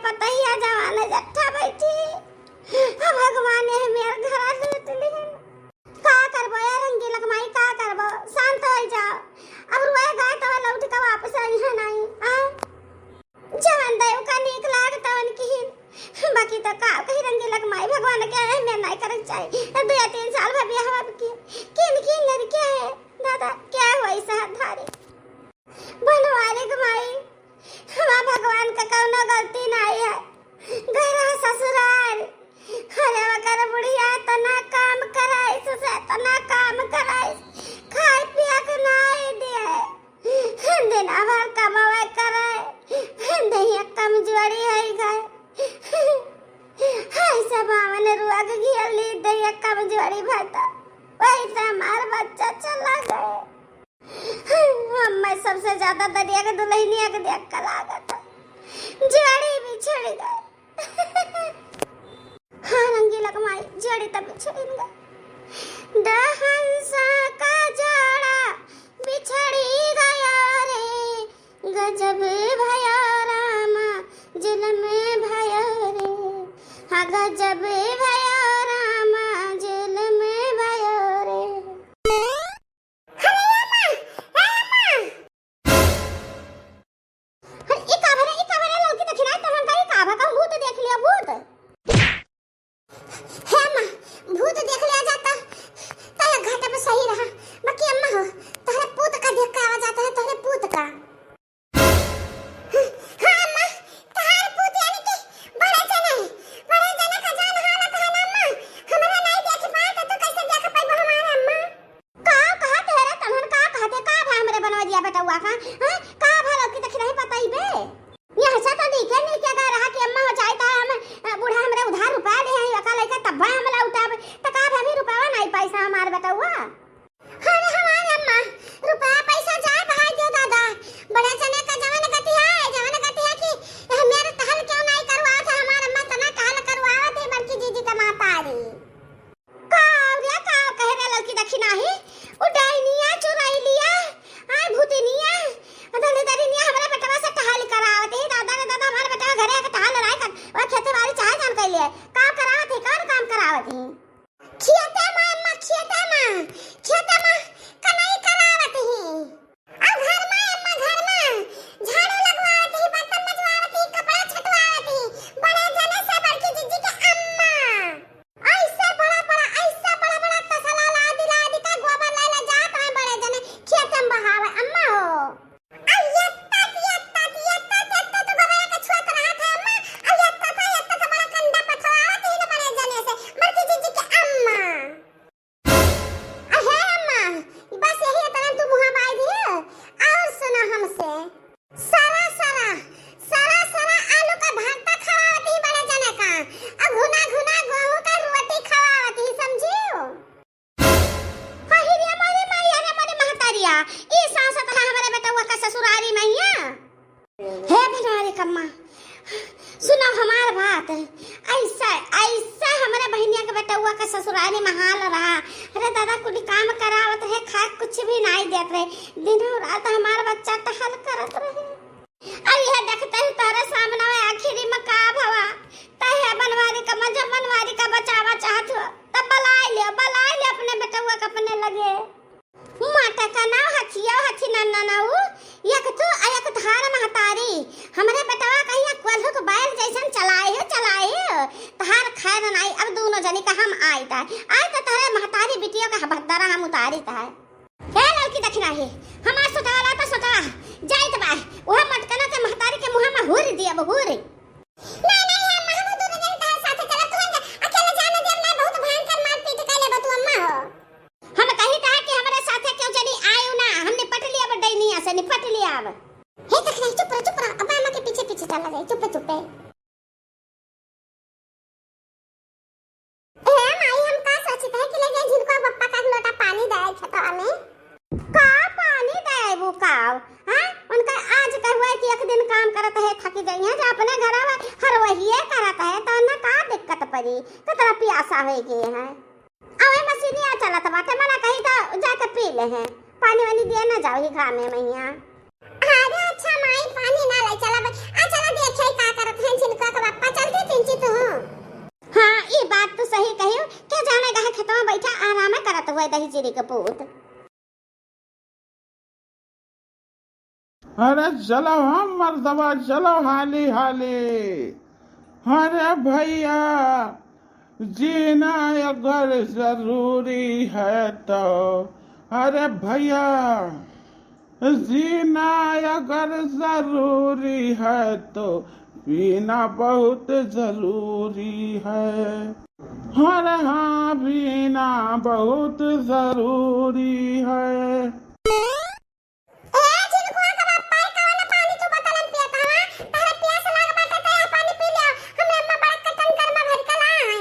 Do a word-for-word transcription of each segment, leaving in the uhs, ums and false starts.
पतहिया जवान जट्ठा बैठी, अब भगवान ये मेर घरा लूट लिहन। का करबो ए रंगीलक माई, का करबो? शांत होइ जाओ। अब रोए गाए तो लौट के वापस अइहैं नाहीं, आय? जवन देव का नीक लाग तवन किहिन। बाकी तो का कही रंगीलक माई, भगवान के एहमियत नाहीं करक चाही। अब दुइ तीन साल भर बियाह अब की। किन किन लड़के है दादा, क्या हुआ इस हाथ धारी? बनवारी के माई, हमार भगवान का कौनो गलती नाहीं है। गए रहा ससुराल, अरे वकर बुढ़िया इतना काम कराइस, से इतना काम कराइस, खाए पिए के नाहीं दिए। दिन भर कमावे करे, देहिया कमजोरी है गए। हाय सब आवन रुआ के घिया ली, देहिया कमजोरी भर तो वही से हमार बच्चा चला गए। अम्मा सबसे ज्यादा दरिया के दुल्हनिया के देख के लागत है। जोड़ी बिछड़ गए। हाँ रंगीलक माई, जोड़ी तब बिछड़ गए। दहंसा का जोड़ा बिछड़ी गया रे, गजब भया रामा, जुल्म भया रे। हाँ, गजब भया रामा, जुल्म भया रे। अरे अम्मा, ए अम्मा। अरे, ई का भरे, ई का भरे, ललकी दखिनाही, तोहन का ई का भा, कहूँ भूत देख लिया, भूत। हे अम्मा, भूत देख लिया जाता, त एक घाटा पे सही रहा। बाकी अम्मा हो, तोहरे पूत का देख के आवा जाता है, तोहरे पूत का। हाँ अम्मा, तोहार पूत यानी कि बड़े जने, बड़े जने का जान हालत है ना अम्मा, हमरा नहीं देख पाए तो तू कैसे देख पाइबो हमारे अम्मा? का कहत है रे तनहन, का कहत है, का भा हमरे बनवरिया बेटउआ का? हैं? का भा लौकी देखी नहीं पतई बे? यह से तो दिखे नहीं के गए रहा कि अम्मा हो जाए तो हम, अ, बूढ़ा हमरे उधार रुपया दे हैं, एका लइका तब हम लौटाब, त का भा अभी रुपया नहीं पैसा हमार बेटउआ? अरे हमार अम्मा, रुपया पैसा जाए बहाए दियो दादा, बड़े जने का जवन गति है, जवन गति है कि यह मेरे टहल क्यों नहीं करवावत है, हमार अम्मा तना टहल करवावत है बड़की जीजी का मातारी। का रे, का कहे रे ललकी दखिनाही? उ डाइनिया, चुरैलिया, आय भूतिनिया, धनी दरिनिया हमरे बेटवा से टहल करावत ही। दादा रे दादा, हमार बेटवा घरे आके टहल रहा है, कर, वो खेती बाड़ी चाहे जान कैले। का करावत ही, कौन काम करावत ही? खेते मा, अम्मा, खेते मा, खेते मा कनई करावत ही। अब घर मा, अम्मा, घर मा झाड़ू लगवावत ही, बर्तन मजवावत ही, कपड़ा छटवावत ही, बड़े जने से बड़की जीजी के अम्मा। ऐसे बड़ा बड़ा, ऐसे बड़ा बड़ा तसला लादी लादी का गोबर ले ले जात हैं बड़े जने खेत में बहावे, अम्मा हो। आ यत्ता, यत्ता, यत्ता, यत्ता तो गोबर के छुअत रहत है, अम्मा। आ यत्ता था, यत्ता तो बड़ा कंधा पथरावत ही न बड़े जने से, बड़की जीजी के अम्मा। अहे अम्मा, बस यही इतना तू मुहा बाई दिए। और सुना हमसे, सरा सरा, सरा सरा आलू का भरता खवावत ही बड़े जने का, और घुना घुना गेहूं का रोटी खवावत ही, समझियो? अहि रे मोरे माई, अरे मोरे महतारिया, ई सास तला हमरे बेटवा का ससुरारी मैया। हे बनवारी कम्मा, सुनो हमार बात। ऐसा, ऐसा हमरे बहिनिया के बेटउआ के ससुरारी में हाल रहा। अरे दादा, कुल काम करावत रहे, खाए कुछ भी नाई देत रहे। दिनों रात हमार बच्चा टहल करत रहे। अब यह देखते ही तोहरे सामने आखिरी में का भवा। तहे बनवारी कम्मा, जो बनवारी का बचावा चाहत हो, तब बलाए ले, बलाए ले अपने बेटउआ के अपने लगे। माता का नाव हथिया हथी नन्ना नाऊ, एक तू आ एक तहार महतारी। हमरे बेटवा कहिया कोल्हू के बैल जैसन चलाए हो, चलाए हो। तहार खैर नाई, अब दोनों जनी का हम आइत है। आइत तहरे महतारी बिटियों का भद्दरा हम उतारित है। हे ललकी दखिनाही, हमार सोटवा ला तो सोटवा, जाइत बा। वह मटकना के महतारी के मुँह में हुर दिया, हुर। नहीं, नहीं, अम्मा, हम दोनों जन तोहरे साथे चलब, तू जा, अकेले जाने देब ना, बहुत भयंकर मारपीट कर लेबो तू, अम्मा हो। हम कही था कि हमरे साथे क्यों जनी आयु ना, हम निपट लिया अब डैनिया से, निपट लिया अब। हे तखना, चुप रह, चुप रह, अब अम्मा के पीछे पीछे चला जाए, चुप्पे चुप्पे। ए माई, हम का सोचित है कि ले जाए झिनका बप्पा का एक लोटा पानी दे खेतवा में। का पानी देबू काव? हाँ? उनका आज का हुआ कि एक दिन काम करत है, थक गई है, जो अपने घर में हर वहिए करत है, तो ना का दिक्कत पड़ी, कितना प्यासा हो गए हैं। अवे मशीनिया चलत बाटे, मना कही तो जाके पी ले हैं, पानी वानी दिए ना जाओ ही घामे मैया। अरे अच्छा माई, पानी ना ले चला बे। आ चला देखे का करत हैं झिनका के कही कही, के जाने कहाँ खेतवा बैठा आराम करत हुए दही चिरी के पूत। अरे चलो हम मर्दवा, चलो हाली हाली। अरे भैया, जीना अगर जरूरी है तो, अरे भैया, जीना अगर जरूरी है तो पीना बहुत जरूरी है। अरे हाँ, पीना बहुत जरूरी है। ए, झिनकुआ के बाप, पाई कवन पानी तू बोतलन पियत हवा? तहरा पियास लाग बाटे त यह पानी पी लिया। हमरा अम्मा बड़का टंकर में भर के ला आई।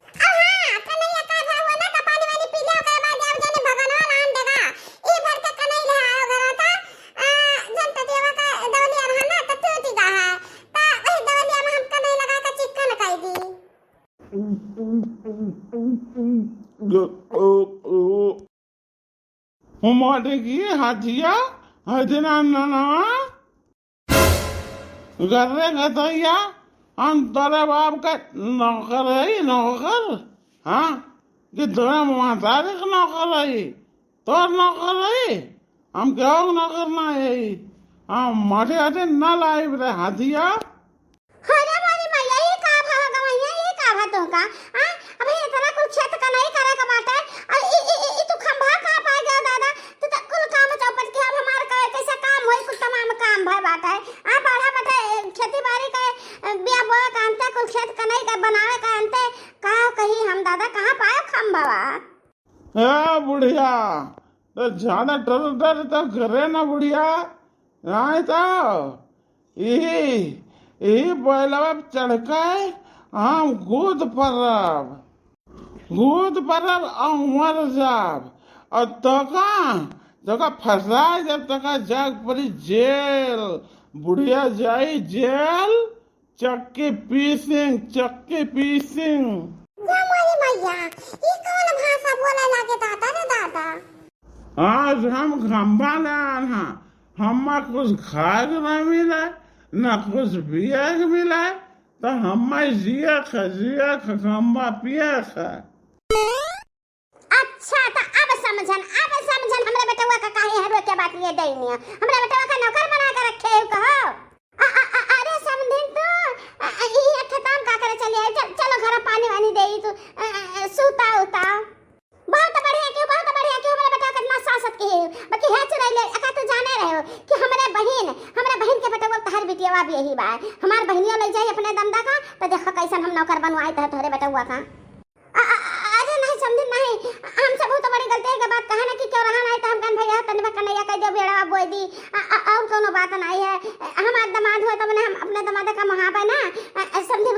अब हाँ, कन्हैया का भा हुआ ना, त पानी वानी पी लिया, ओकरे बाद जाओ जाने भगनवा लान देगा। ई भर के कन्हैया ले आओ घरा त, आ, जन ततियवा का दवलिया रहा ना, त टूट गा है। त वही दवलिया में हम कन्हैया लगा के चिकन कर दी। हमारे की हथिया, हथिना ननवा, गर्रे गतैया, हम तोरे बाप का नौकर है, नौकर, हाँ, कि तोरे मातारे का नौकर है, तोर नौकर है, हम केहू के नौकर ना है, हम माटे आटे ना लाइब रे हथिया। अरे मोरी मैया, ई का भा हो गवैया, ई का भा तोहका? आ, अबे इतना कुल खेत कनई करे के बाटे, आ, ई, ई, ई, ई तू खंभा कहाँ पाए गया दादा? तू तो कुल काम चौपट के अब हमार करे, कैसे काम होई, कुल तमाम काम भय बाटे। आ, बाढ़ा बाटे, खेती बाड़ी के, ए, बिया बोए के अंते, कुल खेत कनई के बनावे के अंते, का कही हम दादा, कहाँ पाए खंभवा? ए बुढ़िया, तो ज्यादा डर डर तो करे ना बुढ़िया, नहीं तो यही, यही बैलवा पे चढ़ के हम कूद पड़ब, कूद पड़ब और मर जाब। और तोका, तोका फंसा जब तोका जाग पड़ी जेल, बुढ़िया जाई जेल, चक्की पीसिंग, चक्की पीसिंग। या मोरी मैया, ई कौन भाषा बोले लागे दादा रे दादा? आज हम खंभा ले आन हा, हम्मा कुछ खाए के ना मिले, ना कुछ पिए के मिले, तो हम्मा जिए ख, जिए ख, खंभा पिए ख। अच्छा, त अब समझन, अब समझन, हमरा बेटवा का काहे हर के बात ये दैनिया, हमरा बेटवा का नौकर बना के रखे हो कहो? अ, अ, अ, अरे समधिन तू, अ, अ, ई एक ठे काम का करे चली आई, चल, चलो घर पानी वानी दे तू, अ, अ, अ, सूता उता। बहुत बढ़िया क्यों, बहुत बढ़िया क्यों, हमरा बेटा कितना सासत की है, बाकी है चुराई ले, अका तू जाने रहे हो कि हमरे बहिन, हमरा बहिन के बेटवा तहर बिटियावा भी यही बा, हमार बहिनिया ले जाई अपने दमदा का, तो देखो कैसन हम नौकर बनवाई तहर तोहरे बेटवा का। अ, अ, अरे नहीं समझी नहीं, हमसे बहुत बड़ी गलती है के बात कहा ना कि क्यों रहा नहीं तो हम कहन भैया तनी बा कन्हैया कह दियो बेड़ा बोई दी, अ, अ, और कोनो बात नहीं है, हमार दमाद हुआ तब ने हम अपने दमाद का मुहाबे ना, अ, अ, समझी